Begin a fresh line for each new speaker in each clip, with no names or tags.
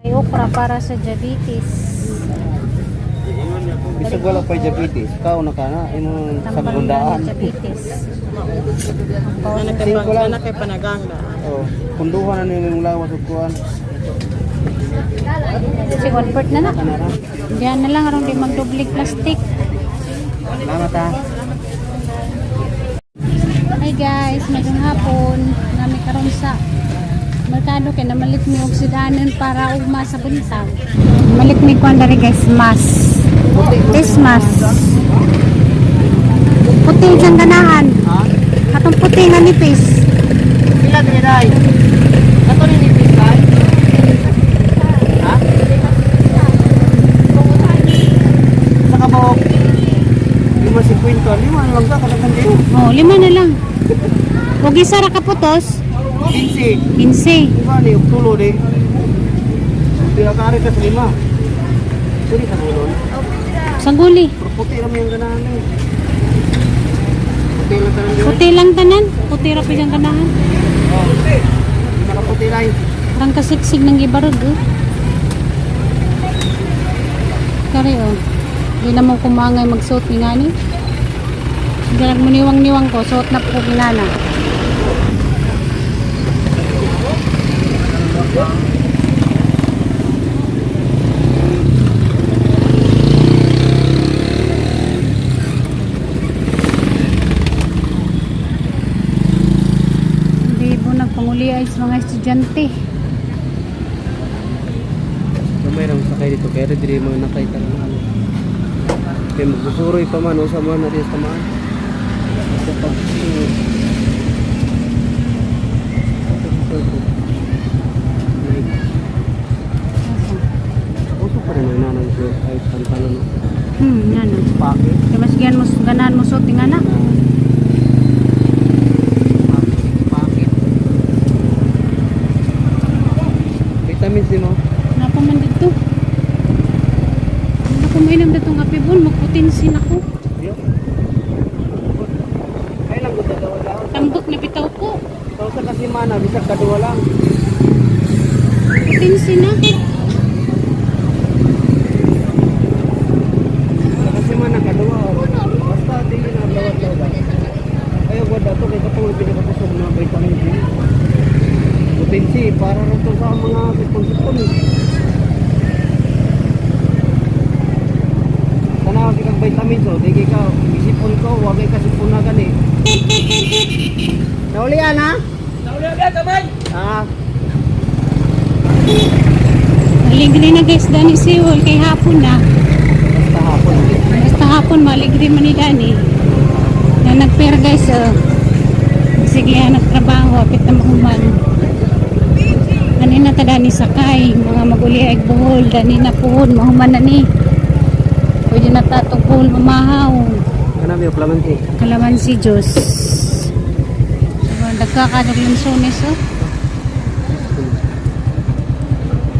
Ay, okra para sa diabetes.
Bisag wala pa diabetes, kao na ka na imong sa
Tambal na
gundaan.
ng diabetes.
Singko lang.
Anak kay panagang na.
Oh, kunduhan na nimo yung lawas ug kuan.
Kasi one fourth na na.
Kanara.
Diyan na lang aron di magdublig plastic.
Salamat ha.
Hi guys, magandang hapon. Nami karon sa merkado kay namalit mi og sudanon para ugma sa buntag. Malit mi kuan diri guys, mas. Christmas. Puti siyang ganahan.
Ha?
Katong puti nga nipis.
Pila diri dai? Kato ni nipis dai? Ha? Sa kabok. Lima si kwento, lima lang ka kada kandiyo.
Oh, lima na lang. Ug isa ra ka putos,
15.
15.
Diba ni ug tulo di? Pila ka ari ka sa lima. Pwede sa ulon.
Sangguli.
Pero puti ra may ang ganahan eh. Puti lang tanan yun.
Puti lang tanan. Puti ra pa siyang ganahan.
Oh. Lima ka puti ray.
Parang kasiksig ng gibarog oh. Kari oh. Di na mo kumangay magsuot ni ngani. Hindi lang muniwang-niwang ko, suot na po kinana. Hindi po nagpanguli ay sa mga estudyante.
Gamay ra sakay dito kaya diri mga nakay tanan ano. Kay magsusuroy pa man usa man na sa tamaan. Sa pag Uso pa rin ang nanang ko ay pantalon no.
Ano.
Pake.
Kaya mas gian mo, ganahan mo suot ni ngana.
Pake. Vitamins din mo.
Napa man dito. Ano ko mainam datong kape bon, magputinsin ako.
Yo. Ay lang gud daw daw.
Tambok na bitaw ko.
Ikaw sa kasimana bisag kaduwa lang.
Putinsin na.
Sa kasimana kaduwa. Basta dili na dawat daw. Ayo gud dato kay katong pinakakusog na vitamin D. Vitamin C para rin to sa mga sipon-sipon eh. Tanaw kang vitamins oh, di kay ka isipon ko, wagay ka sipon na gani. Naulian ha? Naulian ka Ah,
Maligri na guys, Dani Siwol, kay hapon na.
basta hapon.
Basta hapon, maligri man ni Dani. Na nagpera guys, oh. Sige, ah, nagtrabaho, apit na mahuman. Dani na ta Dani sakay, mga maguli ay buhol, Dani na puhon, mahuman na ni. Pwede na tatong buhol, mamahaw.
Kana biyo kalamansi.
Kalamansi juice. So, nagkakadog lansones, oh.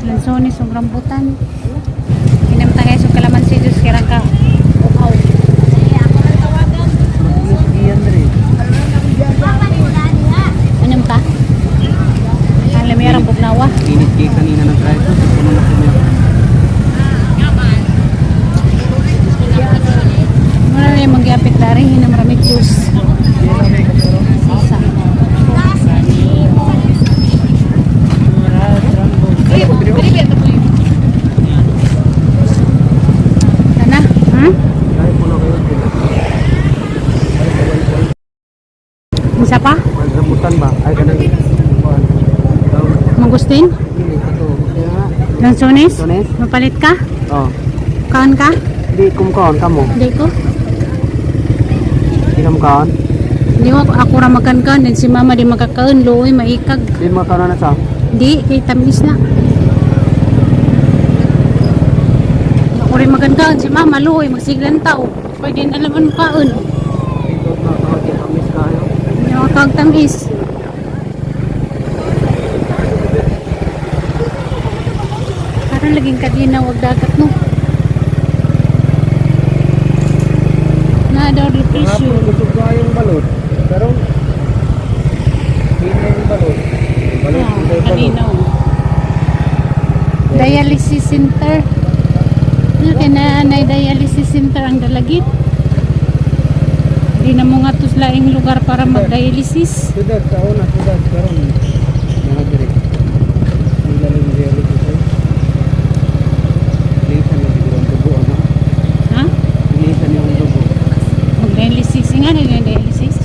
Lansones, og rambutan. Hinamta guys, og kalamansi juice, kirang ka. Uhaw.
Iyan dre.
Anam ka? Alam mo yarang bugnawa.
Init kay kanina ng try ko, puno na kami.
Wala na yung magyapit dari, hinam rami juice. Sisa. Tana?
Ay, puno kayo.
Isa pa?
Rambutan ba? Ay, kanang kuan.
Mangustin?
Dili kato. Kaya nga.
Lansones?
Lansones?
Mapalit ka?
Oh.
Kaon ka?
Di kumkaon kamo.
Hindi ko.
Di ka mukaon.
Hindi ko ako ra makan-kan. Then si mama di makakaon. Luoy, maikag.
Di makaon na sa.
Di, kay tamis na. Ako rin makan-kaon. Si mama, luoy, magsiglan tao. Pwede na naman kaon.
Dito na tawag kay tamis kayo.
Hindi ako tawag tamis. Parang laging kadina, wag dagat no. Na daw the
Hapon
pressure.
busog kayong balot. Pero hindi na yung balot. Balot,
Ah,
hindi balot.
Kalinaw. Dialysis center. Ano kay na nay dialysis center ang Dalagit. Di na mo nga tos laing lugar para mag-dialysis.
Sudad, sa una, sudad. Karon, mga dire. Ang lalim reality sir. Linisan na siguro ang dugo, ano?
Ha?
Linisan yung dugo.
Mag-dialysis nga na dialysis.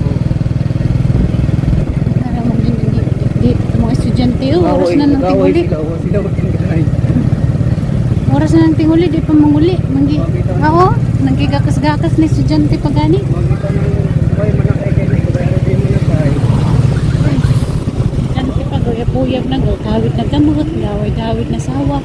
Para mo dito mga estudyante oh, oras na ng tinguli.
Sila, sila, sila.
Oras na ng tinguli, di pa manguli. Manggi. Oo, nanggigakas-gakas na estudyante pa gani.
Magkita ng buhay manakay kayo, pero di mo na tayo.
Estudyante pa, guyab-uyab na, gawit na gamot, gaway-gawit na sawa.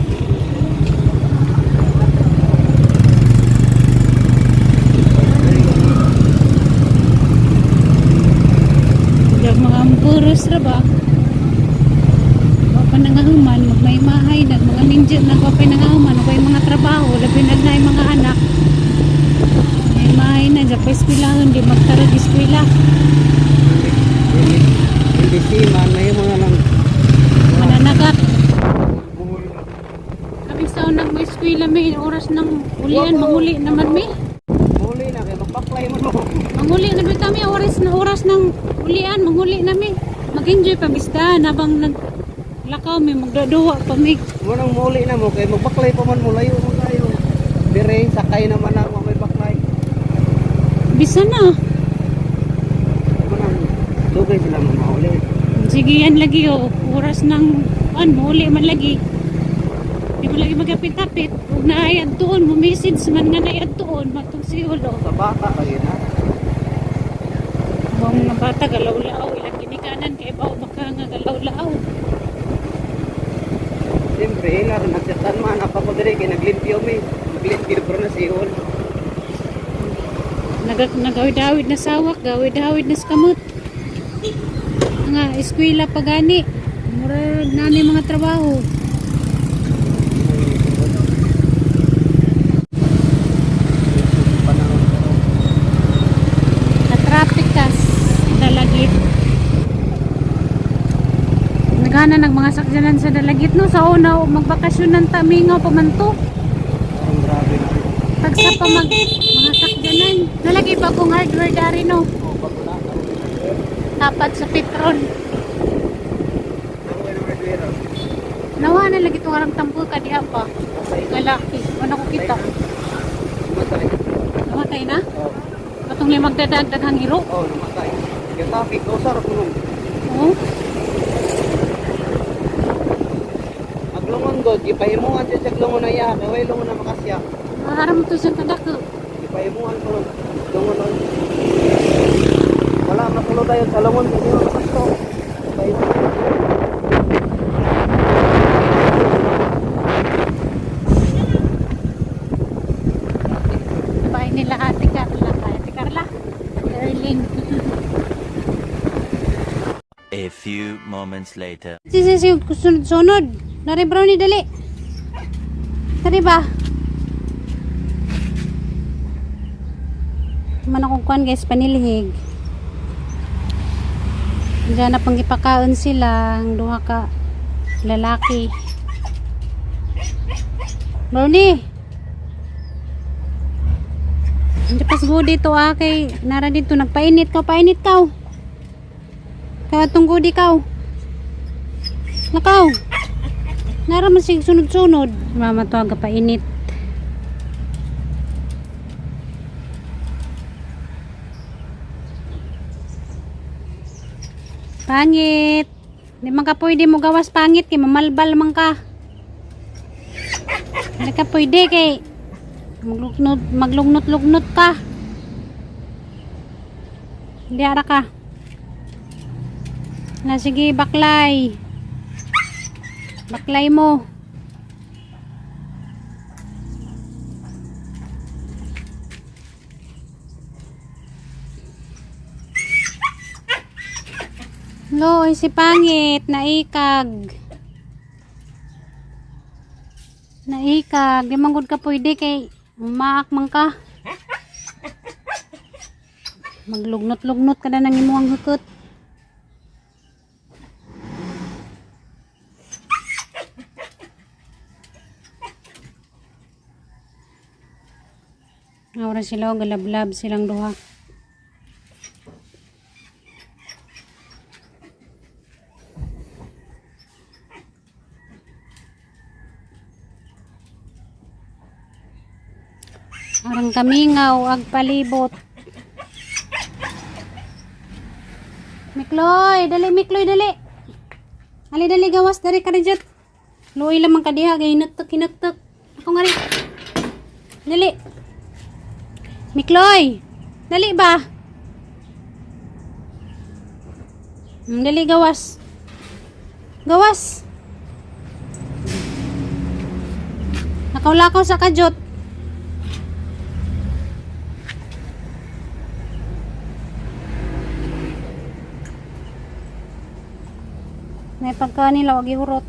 Yung mga ampuros ra ba? Wa pa nangahuman, magmaymahay nag mga minjo nag wa pa nangahuman, wa mga trabaho, labi na na yung mga anak. Maymahay na, dyan pa eskwelahan, di magtarag eskwela.
Hindi, hindi siman, may mga lang.
Mananagat. Kami sa unang may eskwela may oras ng ulian, manguli naman may.
Muli na, kaya magpaklay mo no.
Manguli na ba kami oras na oras ng ulian, manguli na mi. Mag-enjoy pa bisdahan habang naglakaw mi, magdaduwa pa mi.
Munang muli na mo, kaya magbaklay pa man mo, layo mo kayo. Dire, sakay naman ako, may baklay.
Bisa na.
Munang, dugay sila mo mauli.
Sige yan lagi oh. Oras ng an muli man lagi. Di mo lagi magapit-apit. Huwag na ay adtuon, mo message man nga na ay adtuon, matong si ulo.
Sa bata, lagi na.
Ang mga bata galaw-laaw, ilang ginikanan kay bao baka nga galaw-laaw.
Siyempre, ila rin, nagsatan man, apa ko dire, kaya naglimpyo mi. Naglimpyo pero na si Iol.
Nag nagawid-awid na sawak, gawid-awid na sa kamot. Nga eskwela pa gani. Murag na ni mga trabaho.
Panahon.
Sa traffic kas Dalagit. Nagana ng mga sakyanan sa Dalagit no sa una o magbakasyon ng tamingaw pa man to.
Ang grabe na.
Tagsa pa mag mga sakyanan. Nalagay pa kong hardware dari no.
Oh, bago na.
Tapat sa Petron.
Ang hardware.
Nawa na lagi itong arang tampo ka diha pa.
Patay na.
Lalaki. Ano ko kita?
Namatay.
Namatay na?
Oh,
Atong limang dadaan daghang hiro.
oh, namatay. Yung topic, usar ko nung.
Oo.
Aglungon god, gipahimuan siya sa aglungon na iya, kay way lungon na makasya.
Maharam to sa kadako.
Gipahimuan ko nun. Lungon nun. Wala masulod tayo sa lungon kasi wala makasto. Gipahimuan.
Bahay nila Ate Carla. Ate Carla. Erling.
A few moments later.
Si si si sunod sunod. Nari brownie dali. Dali ba? Man akong kuan guys panilhig. Diyan na panggipakaon sila ang duha ka lalaki. Brownie. Hindi pas go dito ah kay nara dito nagpainit ka painit ka. Kaya tunggo di ka. Lakaw. Nara man sig sunod-sunod. Mama to aga painit. Pangit. Di man ka pwede mo gawas pangit kay mamalbal man ka. Hindi ka pwede kay maglugnot maglugnot-lugnot ka. Hindi ara ka. Na sige baklay. Baklay mo. Lo, ay si pangit, naikag. Naikag, di man gud ka pwede kay umaak man ka. Maglugnot-lugnot ka na ng imuhang hukot. Aura sila, oh, galablab silang duha. Arang kamingaw, ag palibot. Mikloy, dali Mikloy, dali. Ali dali gawas dari karijat. Luoy lamang kadiha kay hinuktok hinuktok. Ako nga rin. Dali. Mikloy, dali ba? Dali gawas. Gawas. Nakaulakaw sa kajot. May pagka nila, wag ihurot.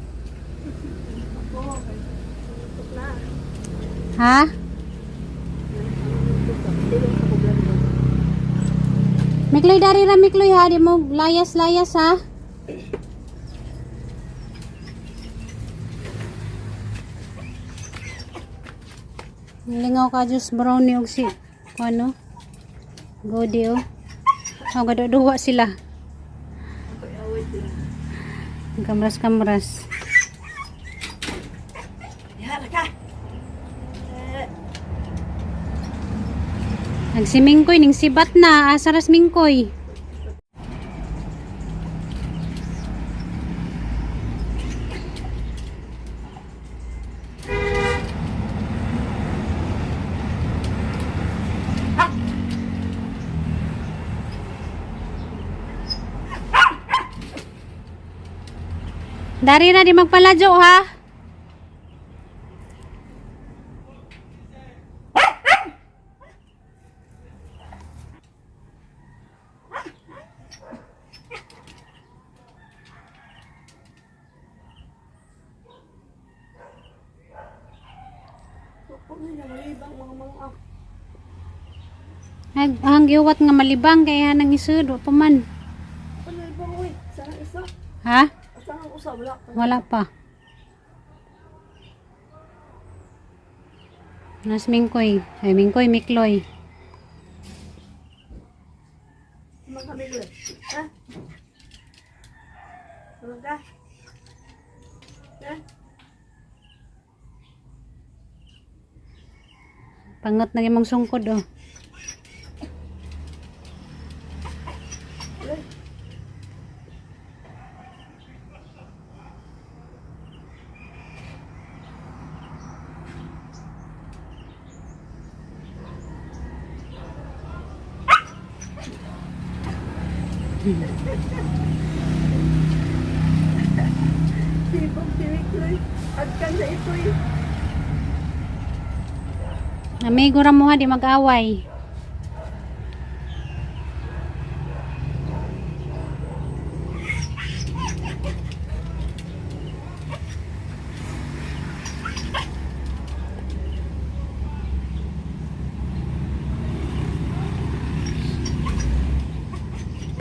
Ha? Mikloy, dari ra Mikloy ha, di mo layas-layas ha. Lingaw ka juice brownie og si ano? Godi oh. Oh, gaduwa sila. Kamras-kamras.
Yara ka.
Nagsimingkoy ning sibat na asa ras mingkoy. Dari na di magpaladyo ha.
Huwag nila malibang mga mga.
Ay, ang giwat nga malibang kaya nang isud wa pa man.
Palibang uy. Saan ang isa?
Ha?
Saan ang usa? Wala.
Wala pa. Nas mingkoy. Ay, mingkoy, mikloy.
Mga kami ko. Ha? Tulog ka? Ha?
Pangot na imong sungkod, oh.
Sipag si Mikloy. At kanda ito eh.
Amigo ra mo ha, di mag-away.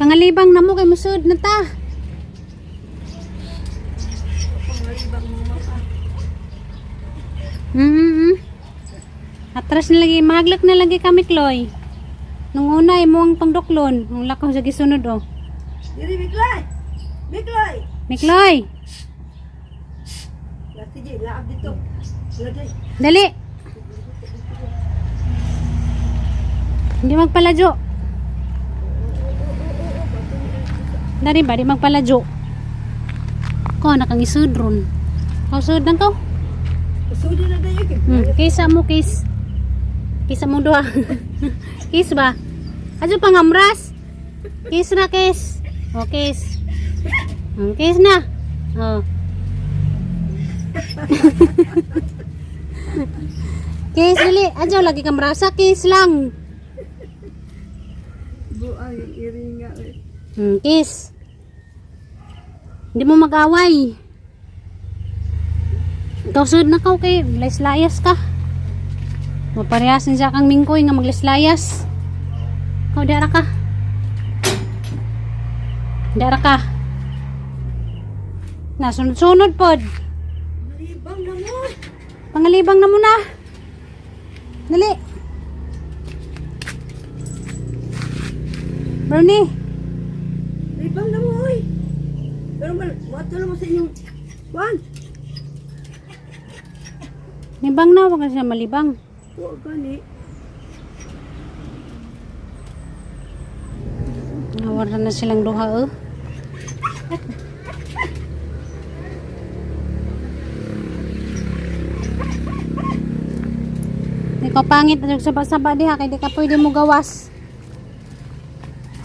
Pangalibang na mo kay musud na ta.
Pangalibang mga mga.
Atras na lagi, maglak na lagi kami, Chloe. Nung una, imo ang pangduklon. Nung lakaw sa gisunod, oh.
Diri Mikloy! Mikloy!
Mikloy,
Sige, laab dito. Lagay.
Dali! Hindi magpaladyo. Dari ba, di magpaladyo. Ko, nakang isudron. Kausod lang ko.
Sudi na dayo kay.
Kaysa mo, kiss. Kaysa mo duha. Kiss ba? Adyo pangamras. Kiss na, kiss. O, kiss. Kiss na. O. Kiss, dali. Adyo, lagi kamrasa. Kiss lang.
Buang iringa. Eh.
Kiss. Hindi mo mag-away. Ikaw sud na ka, okay. Layas-layas ka. Maparehasin siya kang mingkoy nga maglaslayas. Ikaw, dara ka. Dara ka. Nasunod-sunod pod.
Malibang na mo.
Pangalibang na muna. Dali. Brownie.
Libang na mo, oy. Pero mal, wato na mo sa inyong kwan.
Libang na, wag na siya malibang.
Wa gani.
Nawala na silang duha eh. Di ka pangit at saba-saba diha kay di ka pwede mo gawas.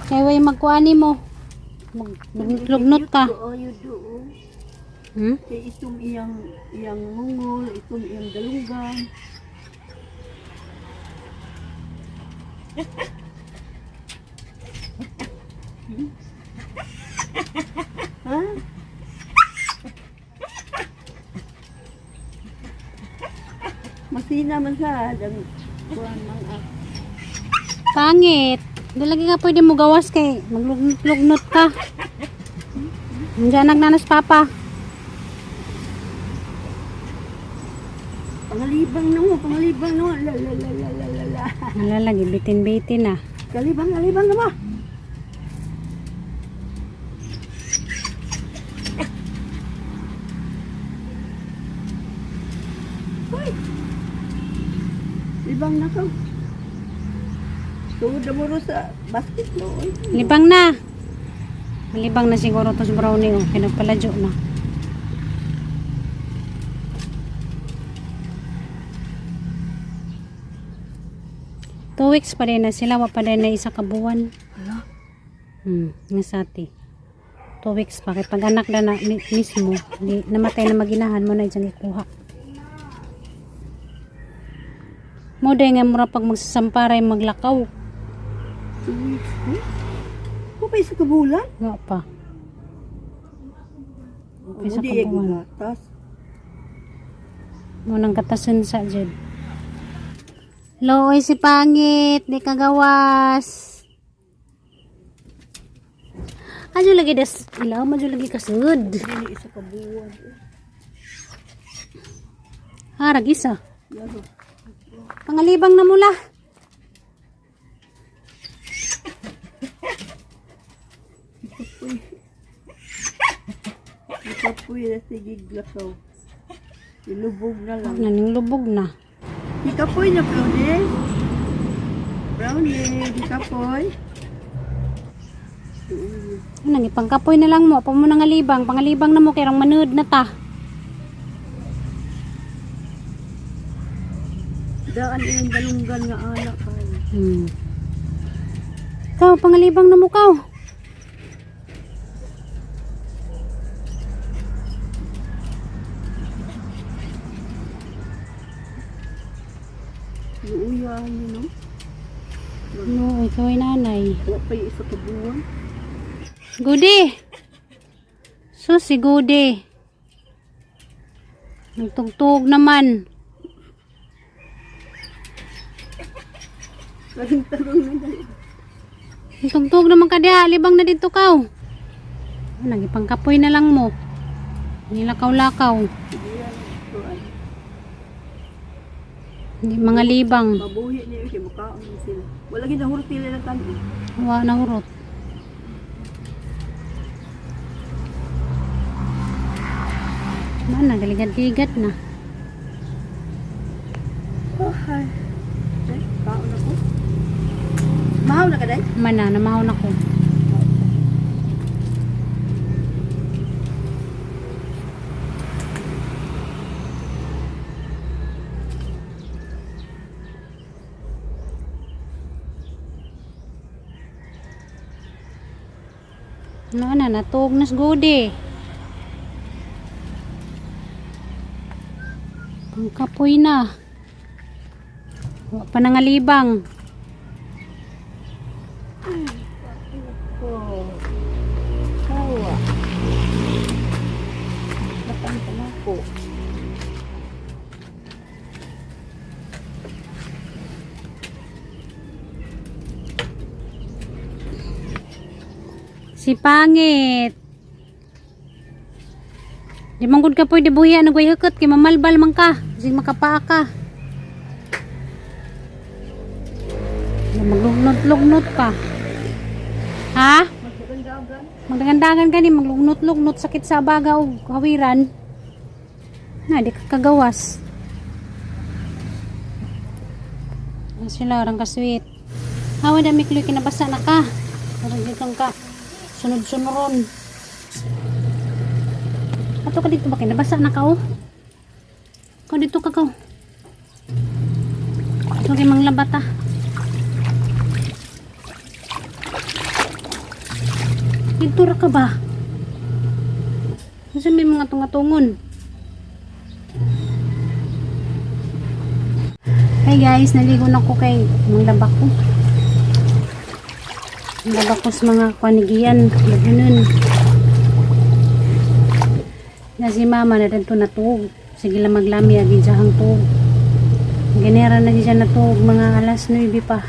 Kay way magkuani mo. Maglugnot ka.
Ayo doon. Kay itong iyang iyang mungol, itong iyang dalunggan. Ha? Masina man sa dang kuan mang ah.
Pangit. Di lagi ka pwede mo gawas kay maglugnot-lugnot ka. Nandiyan nagnanas papa.
Pangalibang na mo, pangalibang na mo. La la la la la la la.
Nalalagi bitin-bitin ah.
Kalibang, kalibang na mo. Hoy! Libang na ka. Tungod na mo ro sa basket mo. Oy.
Libang na. Malibang na siguro to si Brownie oh. Kaya nagpaladyo na. 2 weeks pa din na sila. Wa pa din na isa ka buwan.
Hala?
Nga sa ati. 2 weeks pa. Kaya pag anak na, na mismo, di, namatay na maginahan mo na diyang ikuha. Mo dahil nga mura pag magsasamparay maglakaw.
2 weeks ko? Ko pa isa ka bulan?
Nga pa.
Mo
Isa
di
ka buwan.
gatas.
Munang katasun sa jud. Looy si pangit, di kagawas. Adyo lagi das ilaw, madyo lagi kasud.
Dili isa ka buwan.
Harag isa.
Yaro.
Pangalibang na mula.
Ikapoy na sige glakaw. Ilubog na lang.
Naning lubog na.
Ikapoy na, Brownie. Brownie, ikapoy.
Nang ipangkapoy na lang mo, pa mo nangalibang, pangalibang na mo kay rang manood na ta.
Daan iyong dalunggan nga anak ay.
Ikaw, pangalibang na mo kaw.
Luuyan niyo, no?
No, ikaw ay nanay.
Wa pa yung isa ka buwan.
Goody. So si Goody. Nagtugtog naman.
Tarong-tarong na dali.
Nagtugtog naman ka diha, libang na dito kaw. Nagipangkapoy na lang mo. Nilakaw-lakaw.
Tuan.
Hindi mga libang.
Mabuhi niyo kay mukaon ni sila. Wala gid nahurot nila ng tanon.
Wa na hurot. Man, nagaligat-ligat na.
Oh, hi. Ay, kaon ako. Mahaw na ka day?
Mana, namahaw na ko. Ano na, natuog na sa. Pangkapoy na. Wa pa nangalibang.
Oh. Kawa. Natang ako.
Si pangit. Di man gud ka pwede buhian nagway hukot kay mamalbal man ka. Sige makapaa ka. Maglugnog-lugnot ka. Ha?
Magdagandagan.
Magdagandagan gani, maglugnot-lugnot, sakit sa abaga o hawiran. Na, di ka kagawas. Ano sila, orang kasweet. Hawa dami kloy, kinabasa na ka. Parang dito ka, sunod-sunuron. Ato ka dito ba, kinabasa na ka oh. Ikaw dito ka ka. Ito kay manglabata. Dito ra ka ba? Kasi may mga tungatungon. Hey guys, naligo na ko kay manglaba ko. Manglaba ko sa mga kwanigiyan. Lagunan. Na si mama na dito natuog. Sige lang maglami, agin siya hang tuog. Genera na siya natuog mga alas 9 pa.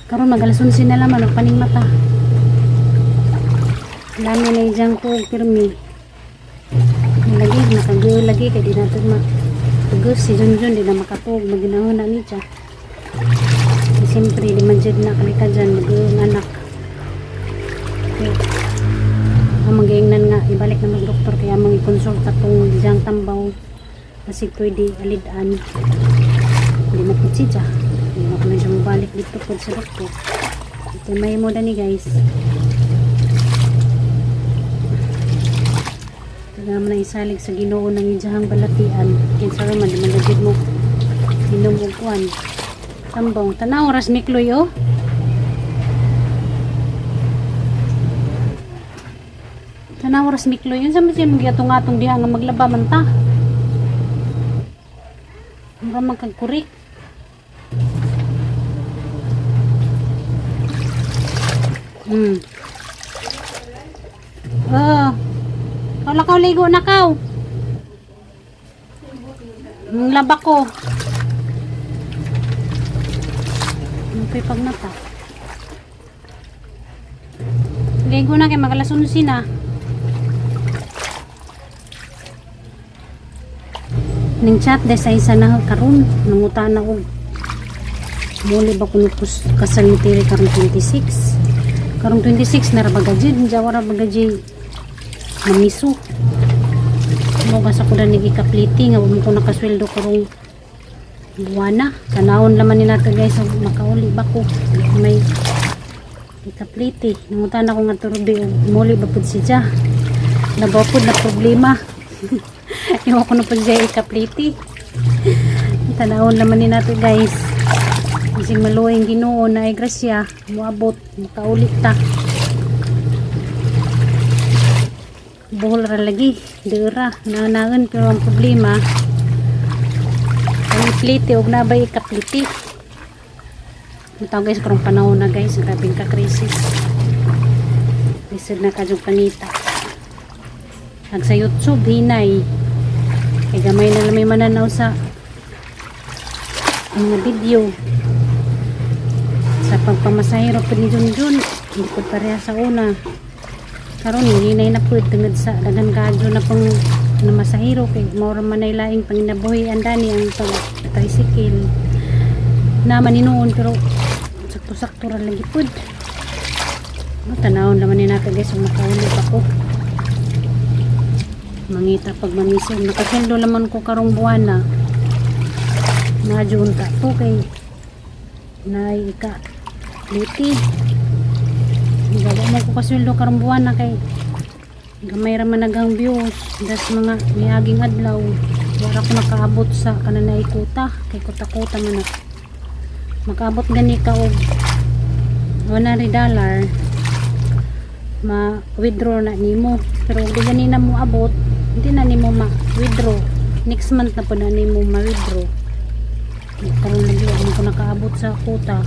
Karon mag alas 11 na laman ang paning mata. Lami na ijang tuog pirmi. Lagi, nakagulo lagi kay di natin ma tugos si Junjun di na makatuog maginahon na ni siya. Siyempre di man jud na kalika dyan mag anak. Okay. Ang magiingnan nga ibalik na mag doktor kaya mang ikonsulta tong diyang tambaw kasi pwede alidan hindi na po siya, hindi na ko na siya mabalik dito po sa doktor. Ito may mo ni guys. Ito naman ang isalig sa Ginoo ng iyang balatian. Kinsa ra man di man lagid mo inom og kuan. Tambong tanaw ras mikloy oh. Tanaw ras mikloy yun sa man siya magyatong-atong diha nga maglaba man ta. Mura man kag kurik. Oh. Wala ka ligo na kaw. Ang laba ko. Ano pa'y pagmata? Ligo na kay mag alas 11 na. Ning chat de sa isa na karon nanguta na og muli ba kuno kus kasal ni Terry karon 26. Karong 26 na ra ba gajid, jawara ba gajid mamiso. Mo ka sa kuda ni gikapliti nga wa mo ko nakasweldo karong buwana. Tanawon laman ni nato guys og makauli ba ko may gikapliti. Nangutan ako nga turubi og muli ba pud siya. Nabaw pud na problema. Iwa ko na pud siya ikapliti. Tanawon laman ni nato guys. Kasi maluwing Ginoo na ay grasya, moabot, makauli ta. Buhol ra lagi, dira, naanaan pero ang problema ang ipliti og nabay ikapliti. Ito guys, karong panahon na guys, grabing ka crisis. Lisod na kadyong panita. Ag sa YouTube, hinay. Kay gamay na lang may mananaw sa mga video. Sa pagpamasahero po ni Junjun, hindi ko pareha sa una. Karon hinay na po tungod sa daghan kadyo na pong namasahero kay mao ra man ay laing panginabuhi andani ang pag tricycle naman ni noon pero sakto-sakto ra lagi pud. No, tanawon naman ni nato guys kung makauli pa ko. Mangita pag mamisog nakasweldo laman ko karong buwan na. Nadyo unta to kay naay ika liti. Gawa mo ko kasweldo karong buwan na kay gamay ra man nagang views das mga miaging adlaw wala ko nakaabot sa kananay kuta kay kuta-kuta man na makaabot gani ka og $100 ma-withdraw na nimo pero kung di gani na mo abot hindi na nimo ma-withdraw. Next month na po na nimo ma-withdraw. Karon lagi wa man ko nakaabot sa kuta.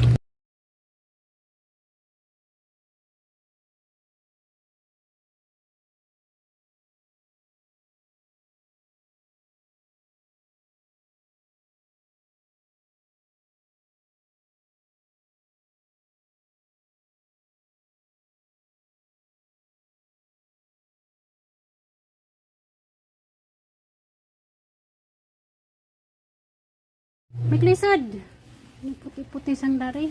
May klisod. May puti-puti sang dari.